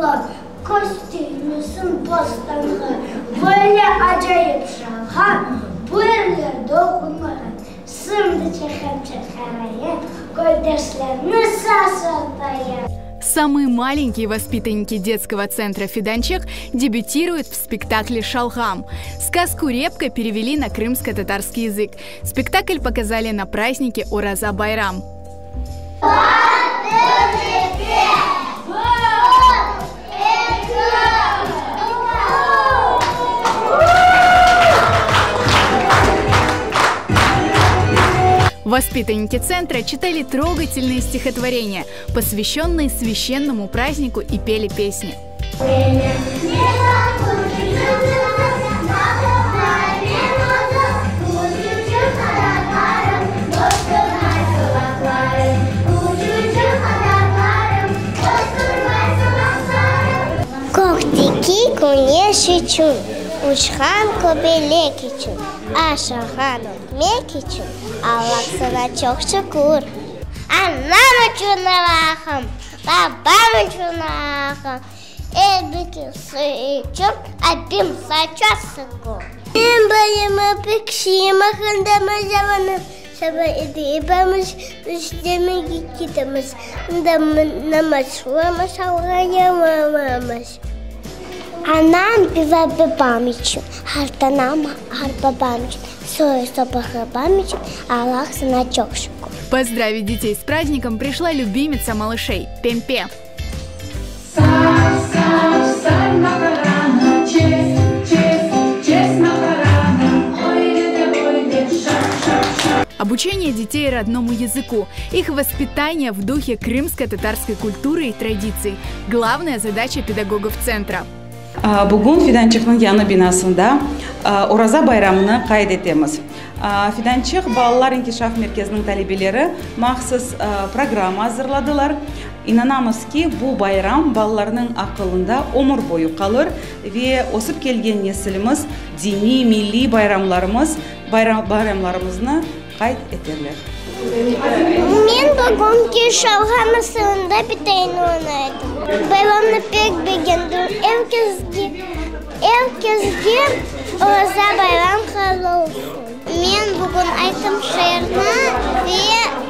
Alla, köz tiymesin bostanğa, Böyle acayip şalğam bu yerlerde oqumağan. Şimdi çıqıp çıqarayım, Köydeşlerni şaşırtayım. Самые маленькие воспитанники детского центра «Фиданчик» дебютируют в спектакле «Шалгам». Сказку «Репка» перевели на крымско-татарский язык. Спектакль показали на празднике Ураза Байрам. Воспитанники центра читали трогательные стихотворения, посвященные священному празднику и пели песни. Kökteki küneş içün, Uçqan köbelek içün, Aşağan ötmek içün Alla saña çoq şükür. Anam içün Allahım, Babam içün Allahım, Er birisi içün Rabbim saña çoq şükür. Men bayramı pek sevem, Saba erte epimiz biz camige ketemiz, anda namaz qılamız, Allağa yalvaramız. Anam ve babam içün, qartanam, qartbabam içün, soy-sop-aqrabam içün Alla saña çoq şükür. Поздравить детей с праздником пришла любимица малышей Пемпе. Обучение детей родному языку, их воспитание в духе крымско-татарской культуры и традиций – главная задача педагогов центра. Bugün Fidançıqnıñ yañı binasında Oraza bayramını qayd etemiz. Fidançıq balalar inkişaf merkeziniñ talebeleri mahsus programma azırladılar. İnanamız ki, bu bayram balalarnıñ aqılında ömür boyu qalır ve ösip kelgen nesilimiz diniy, milliy bayramlarımız bayramlarımıznı qayd eterler. Men bugünki şalğa masalında bitayını oynaydım. Bayramnı pek begendim. Er kesge, er kesge Oraza bayram hayırlı olsun. Men bugün ayttım şiirni ve.